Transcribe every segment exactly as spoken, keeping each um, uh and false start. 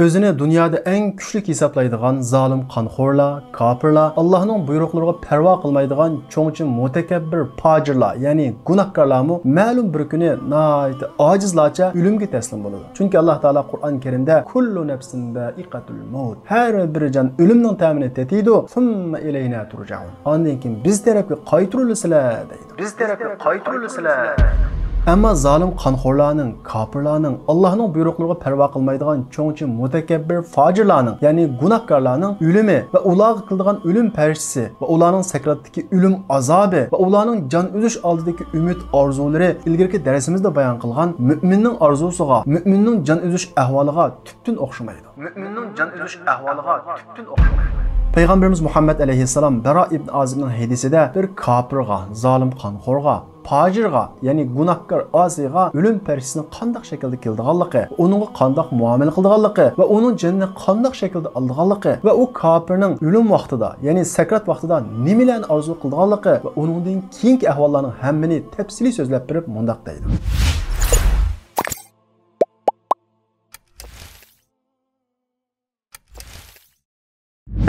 ئۆزىنى دۇنيادا ئەڭ كۈچلۈك ھېسابلايدىغان زالىم قانخورلار، كاپىرلار، ئاللاھنىڭ بۇيرۇقلىرىغا پەرۋا قىلمايدىغان چوڭچى مۇتەكەببىر پاجىرلار، يەنى گۇناھكارلارمۇ مەلۇم بىر كۈنى ناھايىتى ئاجىزلارچە ئۆلۈمگە تەسلىم بولىدۇ. چۈنكى ئاللاھ تائالا قۇرئان كەرىمدە، كۇللۇ نەپسىن زائىقەتۇل مەۋت، ھەر بىر جان ئۆلۈمنىڭ تەمىنى تېتىيدۇ، سۇممە ئىلەينا تۇرجەئۇن، ئاندىن كېيىن بىز تەرەپكە قايتۇرۇلىسىلەر دەيدۇ. بىز تەرەپكە قايتۇرۇلىسىلەر. ئەمما زالىم قانخورلارنىڭ، كاپىرلارنىڭ، ئاللاھنىڭ بۇيرۇقلىرىغا پەرۋا قىلمايدىغان چوڭچى مۇتەكەببىر پاجىرلارنىڭ، يەنى گۇناھكارلارنىڭ ئۆلۈمى ۋە ئۇلارغا قىلىدىغان ئۆلۈم پەرىشتىسى ۋە ئۇلارنىڭ سەكراتتىكى ئۆلۈم ئازابى ۋە ئۇلارنىڭ جان ئۈزۈش ئالدىدىكى ئۈمىد ئارزۇلىرى ئىلگىرىكى دەرسىمىزدە بايان قىلغان مۆمىننىڭ ئارزۇسىغا، مۆمىننىڭ جان ئۈزۈش ئەھۋالىغا تۈپتىن ئوخشىمايدۇ. مۆمىننىڭ جان ئۈزۈش ئەھۋالىغا تۈپتىن ئوخشىمايدۇ. پەيغەمبىرىمىز مۇھەممەد ئەلەيھىسسالام بەرا ئىبن ئازىبنىڭ ھەدىسىدە بىر كاپىرغا، زالىم قانخورغا، پاجىرغا، يەنى گۇناھكار ئاسىيغا ئۆلۈم پەرىشتىسىنىڭ قانداق شەكىلدە كېلىدىغانلىقى، ئۇنىڭغا قانداق مۇئامىلە قىلىدىغانلىقى ۋە ئۇنىڭ جېنىنى قانداق شەكىلدە ئالىدىغانلىقى ۋە ئۇ كاپىرنىڭ ئۆلۈم ۋاقتىدا، يەنى سەكرات ۋاقتىدا نېمىلەرنى ئارزۇ قىلىدىغانلىقى ۋە ئۇنىڭدىن كېيىنكى ئەھۋاللارنىڭ ھەممىنى تەپسىلىي سۆزلەپ بېرىپ مۇنداق دەيدۇ.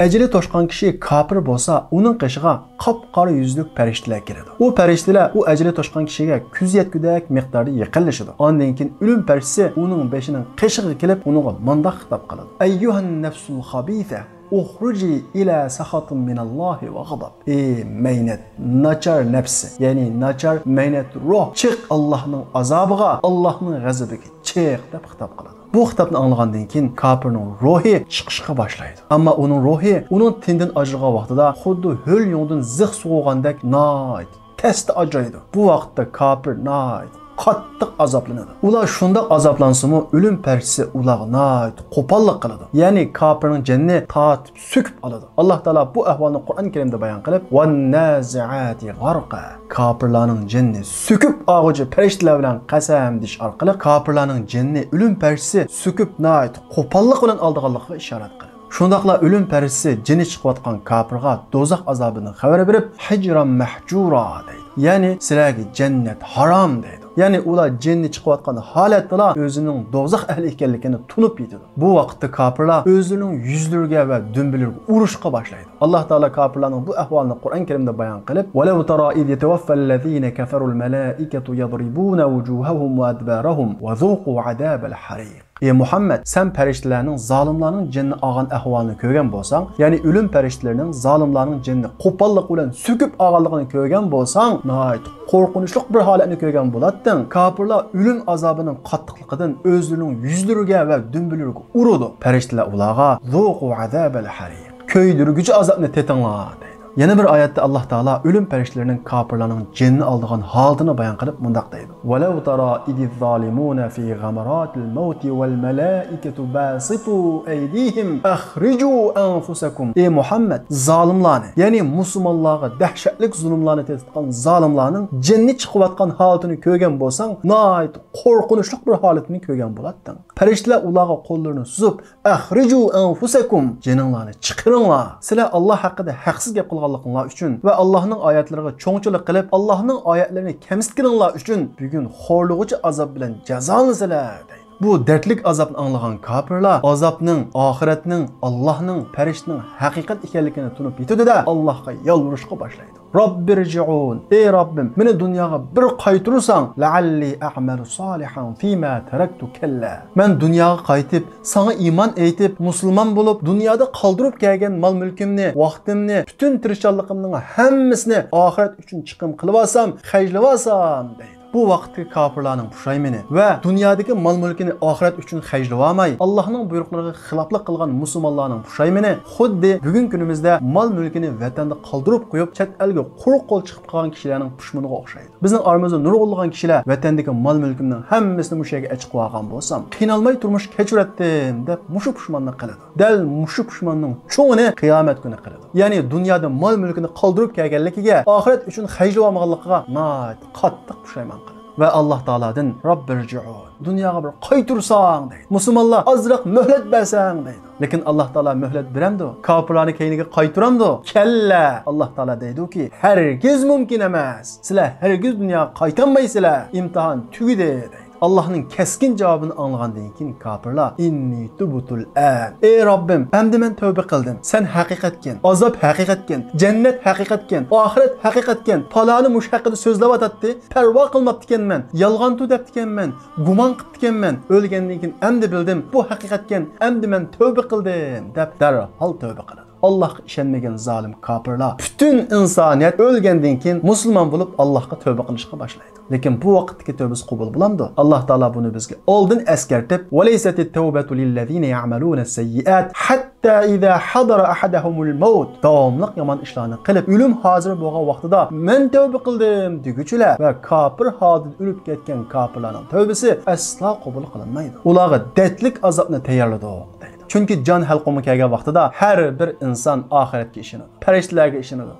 ئەجىلى توشقان كىشى كاپىر بولسا، ئۇنىڭ قېشىغا قاپقارا يۈزلۈك پەرىشتىلەر كېلىدۇ. ئۇ پەرىشتىلەر ئۇ ئەجىلى توشقان كىشىگە كۆز يەتكۈدەك مىقداردا يېقىنلىشىدۇ. ئاندىن كېيىن ئۆلۈم پەرىشتىسى ئۇنىڭ بېشىنىڭ قېشىغا كېلىپ، ئۇنىڭغا مۇنداق خىتاب قىلىدۇ: ئەييۇھەن نەفسۇل خەبىسە، ئۇخرۇجى ئىلە سەخەتىن مىنەللاھى ۋە غەزەب. ئى مەينەت، ناچار نەپس، يەنى ناچار مەينەت روھ، چىق ئاللاھنىڭ ئازابىغا، ئاللاھنىڭ غەزىپىگە چىق، دەپ خىتاب قىلىدۇ. بۇ خىتابنى ئاڭلىغاندىن كېيىن كاپىرنىڭ روھى چىقىشقا باشلايدۇ. ئەمما ئۇنىڭ روھى ئۇنىڭ تېنىدىن ئاجرىغان ۋاقتىدا خۇددى ھۆل يۇڭدىن زىخ سۇغۇرغاندەك ناھايىتى تەستە ئاجرايدۇ. بۇ ۋاقىتتا كاپىر ناھايىتى قاتتىق ئازابلىنىدۇ. ئۇلار شۇنداق ئازابلانسىمۇ، ئۆلۈم پەرىشتىسى ئۇلارغا ناھايىتى قوپاللىق قىلىدۇ. يەنى كاپىرنىڭ جېنىنى تارتىپ سۆكۈپ ئالىدۇ. ئاللاھ تائالا بۇ ئەھۋالنى قۇرئان كەرىمدە بايان قىلىپ، ۋەننازىئاتى غەرقا، كاپىرلارنىڭ جېنىنى سۆكۈپ ئالغۇچى پەرىشتىلەر بىلەن قەسەم دېيىش ئارقىلىق كاپىرلارنىڭ جېنىنى ئۆلۈم پەرىشتىسى سۆكۈپ ناھايىتى قوپاللىق بىلەن ئالىدىغانلىقىغا ئىشارەت قىلىدۇ. شۇنداقلا ئۆلۈم پەرىشتىسى جېنى چىقىۋاتقان كاپىرغا دوزاخ ئازابىدىن خەۋەر بېرىپ، ھىجران مەھجۇرا دەيدۇ. يەنى سىلەرگە جەننەت ھارام دەيدۇ. يەنى ئۇلار جېنىنى چىقىۋاتقان ھالەتتىلا ئۆزىنىڭ دوزاخ ئەھلى ئىكەنلىكىنى تونۇپ يېتىدۇ. بۇ ۋاقىتتا كاپىرلار ئۆزلىرىنىڭ يۈزلىرىگە ۋە دۈمبىلىرىگە ئۇرۇشقا باشلايدۇ. ئاللاھ تائالا كاپىرلارنىڭ بۇ ئەھۋالىنى قۇرئان كەرىمدە بايان قىلىپ، ولو ترى إذ يتوفى الذين كفروا الملائكة يضربون وجوههم وأدبارهم وذوقوا عذاب الحريق. ئى مۇھەممەد، سەن پەرىشتىلەرنىڭ زالىملارنىڭ جېنىنى ئالغان ئەھۋالىنى كۆرگەن بولساڭ، يەنى ئۆلۈم پەرىشتىلىرىنىڭ زالىملارنىڭ جېنىنى قوپاللىق بىلەن سۆكۈپ ئالغانلىقىنى كۆرگەن بولساڭ، ناھايىتى قورقۇنچلۇق بىر ھالەتنى كۆرگەن بولاتتىڭ. كاپىرلار ئۆلۈم ئازابىنىڭ قاتتىقلىقىدىن ئۆزلىرىنىڭ يۈزلىرىگە ۋە دۈمبىلىرىگە ئۇرىدۇ. پەرىشتىلەر ئۇلارغا، ذوقوا عذاب الحريق، كۆيدۈرگۈچى ئازابنى تېتىڭلار، دەيدۇ. يەنە بىر ئايەتتە ئاللاھ تائالا ئۆلۈم پەرىشتىلىرىنىڭ كاپىرلارنىڭ جېنىنى ئالىدىغان ھالىتىنى بايان قىلىپ مۇنداق دەيدۇ: ولو ترى إذ الظالمون في غمرات الموت والملائكة باسطو أيديهم أخرجوا أنفسكم. ئى مۇھەممەد، زالىملارنى، يەنى مۇسۇلمانلارغا دەھشەتلىك زۇلۇملارنى تېتىتقان زالىملارنىڭ جېنىنى چىقىۋاتقان ھالىتىنى كۆرگەن بولساڭ، ناھايىتى قورقۇنچلۇق بىر ھالەتنى كۆرگەن بولاتتىڭ. پەرىشتىلەر ئۇلارغا قوللىرىنى سوزۇپ، ئەخرىجۇ ئەنفۇسەكۇم، جېنىڭلارنى چىقىرىڭلار. سىلەر ئاللاھ ھەققىدە ھەقسىز گەپ قىلغانلىقىڭلار ئۈچۈن ۋە ئاللاھنىڭ ئايەتلىرىگە چوڭچىلىق قىلىپ، ئاللاھنىڭ ئايەتلىرىنى كەمسىتكىنىڭلار ئۈچۈن بۈگۈن خورلىغۇچى ئازاب بىلەن جازالىنىسىلەر، دەيدۇ. بۇ دەردلىك ئازابنى ئاڭلىغان كاپىرلار ئازابنىڭ، ئاخىرەتنىڭ، ئاللاھنىڭ، پەرىشتىنىڭ ھەقىقەت ئىكەنلىكىنى تونۇپ يېتىدۇ-دە، ئاللاھقا يالۋۇرۇشقا باشلايدۇ. رەببىرجىئۇن، ئەي رەببىم، مېنى دۇنياغا بىر قايتۇرساڭ، لەئەللى ئەئمەلۇ سالىھەن فىما تەرەكتۇ كەللا، مەن دۇنياغا قايتىپ، ساڭا ئىمان ئېيتىپ، مۇسۇلمان بولۇپ، دۇنيادا قالدۇرۇپ كەلگەن مال-مۈلكۈمنى، ۋاقتىمنى، پۈتۈن تىرىشچانلىقىمنىڭ ھەممىسىنى ئاخىرەت ئۈچۈن چىقىم قىلىۋالسام، خەجلىۋالسام، دەيدۇ. بۇ ۋاقىتتىكى كاپىرلارنىڭ پۇشايمىنى ۋە دۇنيادىكى مال-مۈلكىنى ئاخىرەت ئۈچۈن خەجلىۋالماي، ئاللاھنىڭ بۇيرۇقلىرىغا خىلاپلىق قىلغان مۇسۇلمانلارنىڭ پۇشايمىنى خۇددى بۈگۈنكى كۈنىمىزدە مال-مۈلكىنى ۋەتەندە قالدۇرۇپ قويۇپ، چەت ئەلگە قۇرۇق قول چىقىپ قالغان كىشىلەرنىڭ پۇشمىنىغا ئوخشايدۇ. بىزنىڭ ئارىمىزدا نۇرغۇنلىغان كىشىلەر ۋەتەندىكى مال-مۈلكۈمنىڭ ھەممىسىنى مۇشۇ يەرگە ئەچىقىۋالغان بولسام، قىينالماي تۇرمۇش كەچۈرەتتىم، دەپ مۇشۇ پۇشماننى قىلىدۇ. دەل مۇشۇ پۇشماننىڭ چوڭىنى قىيامەت كۈنى قىلىدۇ. يەنى دۇنيادا مال-مۈلكىنى قالدۇرۇپ كەلگەنلىكىگە، ئاخىرەت ئۈچۈن خەجلىۋالمىغانلىقىغا ناھايىتى قاتتىق پۇشايمان قىلىدۇ. ۋە ئاللاھ تائالادىن، رەببىرجىئۇن، دۇنياغا بىر قايتۇرساڭ، دەيدۇ. مۇسۇلمانلار، ئازراق مۆھلەت بەرسەڭ، دەيدۇ. لېكىن ئاللاھ تائالا مۆھلەت بېرەمدۇ؟ كاپىرلارنى كەينىگە قايتۇرامدۇ؟ كەللە! ئاللاھ تائالا دەيدۇكى، ھەرگىز مۇمكىن ئەمەس. سىلەر ھەرگىز دۇنياغا قايتالمايسىلەر. ئىمتىھان تۈگىدى، دەيدۇ. ئاللاھنىڭ كەسكىن جاۋابىنى ئاڭلىغاندىن كېيىن كاپىرلار، «ئىننى تۇبتۇل ئەن. ئەي رەببىم، ئەمدى مەن تەۋبە قىلدىم. سەن ھەقىقەتكەن، ئازاب ھەقىقەتكەن، جەننەت ھەقىقەتكەن، ئاخىرەت ھەقىقەتكەن، پالانى مۇشۇ ھەققىدە سۆزلەۋاتاتتى. پەرۋا قىلماپتىكەنمەن، يالغانتۇ دەپتىكەنمەن، گۇمان قىپتىكەنمەن. ئۆلگەندىن كېيىن ئەمدى بىلدىم، بۇ ھەقىقەتكەن، ئەمدى مەن تەۋبە قىلدىم» دەپ دەرھال تەۋبە قىلىدۇ. ئاللاھقا ئىشەنمىگەن زالىم كاپىرلار، پۈتۈن ئىنسانىيەت ئۆلگەندىن كېيىن مۇسۇلمان بولۇپ ئاللاھقا تەۋبە قىلىشقا باشلايدۇ. لېكىن بۇ ۋاقىتتىكى تەۋبىسى قوبۇل بولامدۇ؟ ئاللاھ تائالا بۇنى بىزگە ئالدىن ئەسكەرتىپ، «وليست التوبة للذين يعملون السيئات حتى إذا حضر أحدهم الموت» داۋاملىق يامان ئىشلارنى قىلىپ، ئۆلۈم ھازىر بولغان ۋاقتىدا «مەن تەۋبە قىلدىم» دېگۈچىلەر ۋە كاپىر ھالىتىدە ئۆلۈپ كەتكەن كاپىرلارنىڭ تەۋبىسى ئەسلا قوبۇل قىلىنمايدۇ. ئۇلارغا دەردلىك ئازابنى تەييارلىدۇق، دەيدۇ. چۈنكى جان ھەلقۇمغا كەلگەن ۋاقتىدا ھەر بىر ئىنسان ئاخىرەتكە ئىشىنىدۇ، پەرىشتىلەرگە ئىشىنىدۇ،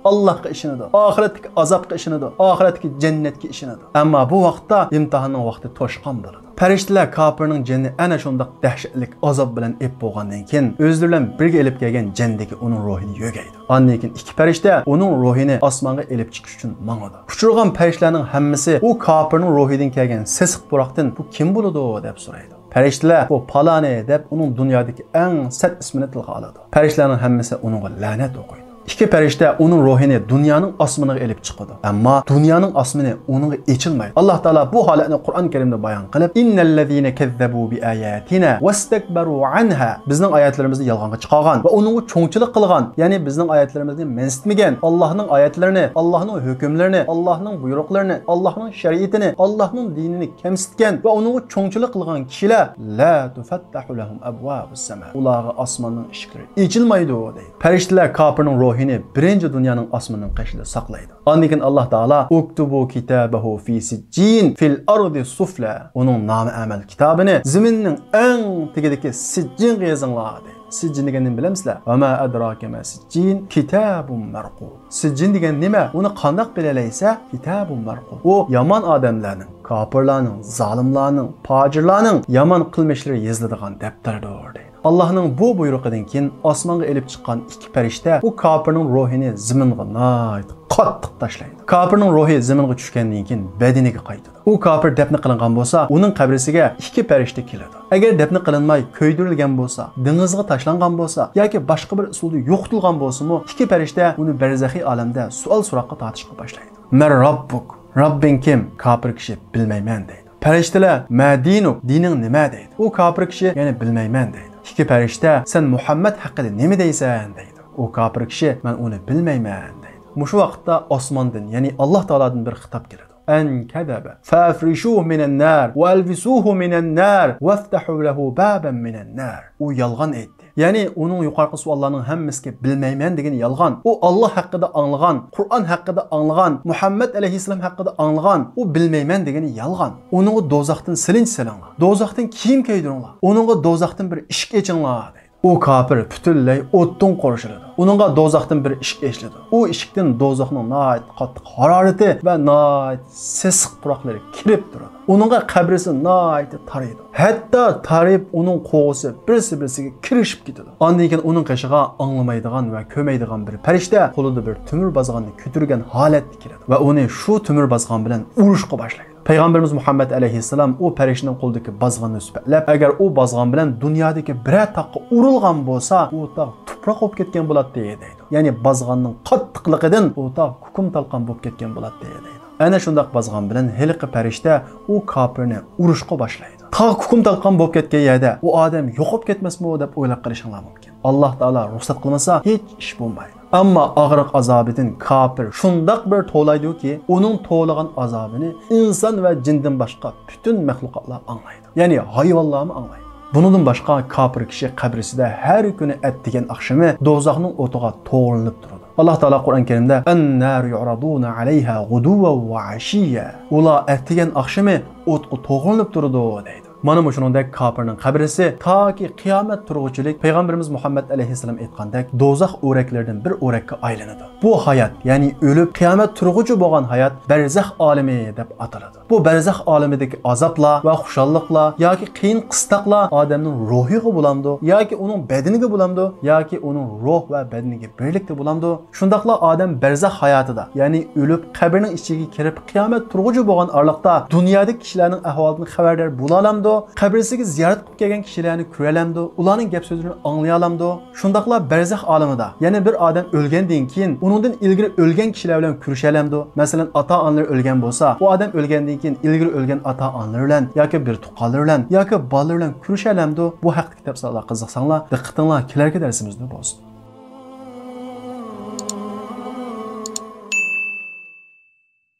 ئاللاھقا ئىشىنىدۇ، ئاخىرەتتىكى ئازابقا ئىشىنىدۇ، ئاخىرەتتىكى جەننەتكە ئىشىنىدۇ. ئەمما بۇ ۋاقىتتا ئىمتىھاننىڭ ۋاقتى توشقان بولىدۇ. پەرىشتىلەر كاپىرنىڭ جېنىنى ئەنە شۇنداق دەھشەتلىك ئازاب بىلەن ئېلىپ بولغاندىن كېيىن، ئۆزلىرى بىلەن بىرگە ئېلىپ كەلگەن جەندىكى ئۇنىڭ روھىنى يۆگەيدۇ. ئاندىن كېيىن ئىككى پەرىشتە ئۇنىڭ روھىنى ئاسمانغا ئېلىپ چىقىش ئۈچۈن ماڭىدۇ. ئۇچرىغان پەرىشتىلەرنىڭ ھەممىسى ئۇ كاپىرنىڭ روھىدىن كەلگەن سېسىق پۇراقتىن «بۇ كىم بولىدۇ؟» دەپ سورايدۇ. پەرىشتىلەر «بۇ پالانى» دەپ ئۇنىڭ دۇنيادىكى ئەڭ سەت ئىسمىنى تىلغا ئالىدۇ. پەرىشتىلەرنىڭ ھەممىسى ئۇنىڭغا لەنەت ئوقۇيدۇ. ئىككى پەرىشتە ئۇنىڭ روھىنى دۇنيانىڭ ئاسمىنىغا ئېلىپ چىقىدۇ. ئەمما دۇنيانىڭ ئاسمىنى ئۇنىڭغا ئېچىلمايدۇ. ئاللاھ تائالا بۇ ھالەتنى قۇرئان كەرىمدە بايان قىلىپ، «إن الذين كذبوا بآياتنا واستكبروا عنها» بىزنىڭ ئايەتلىرىمىزنى يالغانغا چىقارغان ۋە ئۇنىڭغا چوڭچىلىق قىلغان، يەنى بىزنىڭ ئايەتلىرىمىزنى مەنسىتمىگەن، ئاللاھنىڭ ئايەتلىرىنى، ئاللاھنىڭ ھۆكۈملىرىنى، ئاللاھنىڭ بۇيرۇقلىرىنى، ئاللاھنىڭ شەرىئىتىنى، ئاللاھنىڭ دىنىنى كەمسىتكەن ۋە ئۇنىڭغا چوڭچىلىق قىلغان كىشىلەر، لا تفتح لهم أبواب السماء، ئۇلارغا ئاسماننىڭ ئىشىكلىرى ئېچىلمايدۇ، دەيدۇ. پەرىشتىلەر كاپىرنىڭ روھىنى بىرىنچى دۇنيانىڭ ئاسمىنىنىڭ قېشىدا ساقلايدۇ. ئاندىن كېيىن ئاللاھ تائالا، «اكتبوا كتابه في سجين في الأرض السفلى» ئۇنىڭ نامە ئەمەل كىتابىنى زېمىننىڭ ئەڭ تېگىدىكى سىججىنغا يېزىڭلار، دەيدۇ. سىججىن دېگەننى بىلەمسىلەر؟ «وما أدراك ما سجين، كتاب مرقوم». سىججىن دېگەن نېمە؟ ئۇنى قانداق بىلەلەيسە؟ كتاب مرقوم. ئۇ يامان ئادەملەرنىڭ، كاپىرلارنىڭ، زالىملارنىڭ، پاجىرلارنىڭ يامان قىلمىشلىرى يېزىلىدىغان دەپتەردۇر، دەيدۇ. ئاللاھنىڭ بۇ بۇيرۇقىدىن كېيىن ئاسمانغا ئېلىپ چىققان ئىككى پەرىشتە بۇ كاپىرنىڭ روھىنى زېمىنغا ناھايىتى قاتتىق تاشلايدۇ. كاپىرنىڭ روھى زېمىنغا چۈشكەندىن كېيىن بەدىنىگە قايتىدۇ. ئۇ كاپىر دەپنە قىلىنغان بولسا، ئۇنىڭ قەبرىسىگە ئىككى پەرىشتە كېلىدۇ. ئەگەر دەپنە قىلىنماي كۆيدۈرۈلگەن بولسا، دېڭىزغا تاشلانغان بولسا ياكى باشقا بىر ئۇسۇلدا يوقىتىلغان بولسىمۇ، ئىككى پەرىشتە ئۇنى بەرزەخىي ئالەمدە سوئال-سوراققا تارتىشقا باشلايدۇ. «من ربك؟ رەببىڭ كىم؟» كاپىر كىشى، «بىلمەيمەن» دەيدۇ. پەرىشتىلەر، «ما دينك؟ دىنىڭ نېمە؟» دەيدۇ. ئۇ كاپىر كىشى يەنە، «بىلمەيمەن» دەيدۇ. ئىككى پەرىشتە، «سەن مۇھەممەد ھەققىدە نېمە دەيسەن؟» دەيدۇ. ئۇ كاپىر كىشى، «مەن ئۇنى بىلمەيمەن» دەيدۇ. مۇشۇ ۋاقىتتا ئاسماندىن، يەنى ئاللاھ تائالادىن بىر خىتاب كېلىدۇ. «أن كذب فأفرشوه من النار وألبسوه من النار وافتحوا له بابا من النار». ئۇ يالغان ئېيتتى. يەنى ئۇنىڭ يۇقىرىقى سوئاللارنىڭ ھەممىسىگە «بىلمەيمەن» دېگىنى يالغان. ئۇ ئاللاھ ھەققىدە ئاڭلىغان، قۇرئان ھەققىدە ئاڭلىغان، مۇھەممەد ئەلەيھىسسالام ھەققىدە ئاڭلىغان. ئۇ «بىلمەيمەن» دېگىنى يالغان. «ئۇنىڭغا دوزاختىن سېلىنچ سېلىڭلار، دوزاختىن كىيىم كىيدۈرۈڭلار، ئۇنىڭغا دوزاختىن بىر ئىشىك ئېچىڭلار» دەيدۇ. ئۇ كاپىر پۈتۈنلەي ئوتتىن قورشىلىدۇ. ئۇنىڭغا دوزاختىن بىر ئىشىك ئېچىلىدۇ. ئۇ ئىشىكتىن دوزاخنىڭ ناھايىتى قاتتىق ھارارىتى ۋە ناھايىتى سېسىق پۇراقلىرى كىرىپ تۇرىدۇ. ئۇنىڭغا قەبرىسى ناھايىتى تارىيدۇ. ھەتتا تارىيىپ ئۇنىڭ قوغۇسى بىرسى-بىرسىگە كىرىشىپ كېتىدۇ. ئاندىن كېيىن ئۇنىڭ قېشىغا ئاڭلىمايدىغان ۋە كۆرمەيدىغان بىر پەرىشتە قولىدا بىر تۆمۈر بازغاننى كۆتۈرگەن ھالەتتە كېلىدۇ ۋە ئۇنى شۇ تۆمۈر بازغان بىلەن ئۇرۇشقا باشلايدۇ. پەيغەمبىرىمىز مۇھەممەد ئەلەيھىسسالام ئۇ پەرىشتىنىڭ قولىدىكى بازغاننى سۈپەتلەپ، ئەگەر ئۇ بازغان بىلەن دۇنيادىكى بىرەر تاغقا ئۇرۇلغان بولسا، ئۇ تاغ تۇپراق بولۇپ كەتكەن بولاتتى، دەيدۇ. يەنى بازغاننىڭ قاتتىقلىقىدىن ئۇ تاغ كۇكۇم تالقان بولۇپ كەتكەن بولاتتى، دەيدۇ. ئەنە شۇنداق بازغان بىلەن ھېلىقى پەرىشتە ئۇ كاپىرنى ئۇرۇشقا باشلايدۇ. تاغ كۇكۇم تالقان بولۇپ كەتكەن يەردە ئۇ ئادەم يوقاپ كەتمەسمۇ دەپ ئويلاپ قېلىشىڭلار مۇمكىن. ئاللاھ تائالا رۇخسەت قىلمىسا، ھېچ ئىش بولمايدۇ. ئەمما ئاغرىق ئازابىدىن كاپىر شۇنداق بىر توۋلايدۇكى، ئۇنىڭ توۋلىغان ئازابىنى ئىنسان ۋە جىندىن باشقا پۈتۈن مەخلۇقاتلار ئاڭلايدۇ. يەنى ھايۋانلارمۇ ئاڭلايدۇ. بۇنىڭدىن باشقا، كاپىر كىشى قەبرىسىدە ھەر كۈنى ئەتىگەن ئاخشىمى دوزاخنىڭ ئوتىغا توغرىلىنىپ تۇرىدۇ. ئاللاھ تائالا قۇرئان كەرىمدە، «النار يعرضون عليها غدوا وعشيا». ئۇلار ئەتىگەن ئاخشىمى ئوتقا توغرىلىنىپ تۇرىدۇ، دەيدۇ. مانا مۇشۇنىڭدەك كاپىرنىڭ قەبرىسى تاكى قىيامەت تۇرغۇچىلىك، پەيغەمبىرىمىز مۇھەممەد ئەلەيھىسسالام ئېيتقاندەك، دوزاخ ئۆرەكلىرىدىن بىر ئۆرەككە ئايلىنىدۇ. بۇ ھايات، يەنى ئۆلۈپ، قىيامەت تۇرغۇچە بولغان ھايات بەرزەخ ئالىمى دەپ ئاتىلىدۇ. بۇ بەرزەخ ئالىمىدىكى ئازابلار ۋە خۇشاللىقلار ياكى قىيىن قىستاقلار ئادەمنىڭ روھىغا بولامدۇ ياكى ئۇنىڭ بەدىنىگە بولامدۇ ياكى ئۇنىڭ روھ ۋە بەدىنىگە بىرلىكتە بولامدۇ؟ شۇنداقلا ئادەم بەرزەخ ھاياتىدا، يەنى ئۆلۈپ قەبرىنىڭ ئىچىگە كىرىپ قىيامەت تۇرغۇچە بولغان ئارىلىقتا دۇنيادىكى كىشىلەرنىڭ ئەھۋالىدىن خەۋەردار بولالامدۇ؟ قەبرىسىگە زىيارەت قىلىپ كەلگەن كىشىلەرنى كۆرەلەمدۇ؟ ئۇلارنىڭ گەپ سۆزلىرىنى ئاڭلىيالامدۇ؟ شۇنداقلا بەرزەخ ئالىمىدا يەنە بىر ئادەم ئۆلگەندىن كېيىن ئۇنىڭدىن ئىلگىرى ئۆلگەن كىشىلەر بىلەن كۆرۈشەلەمدۇ؟ مەسىلەن، ئاتا-ئانىلىرى ئۆلگەن بولسا، ئۇ ئادەم ئۆلگەندىن كېيىن ئىلگىرى ئۆلگەن ئاتا-ئانىلىرى بىلەن ياكى بىر تۇغقانلىرى بىلەن ياكى بالىلىرى بىلەن كۆرۈشەلەمدۇ؟ بۇ ھەقتىكى تەپسىلاتلارغا قىزىقساڭلار، دىققىتىڭلار كېلەركى دەرسىمىزدە بولسۇن.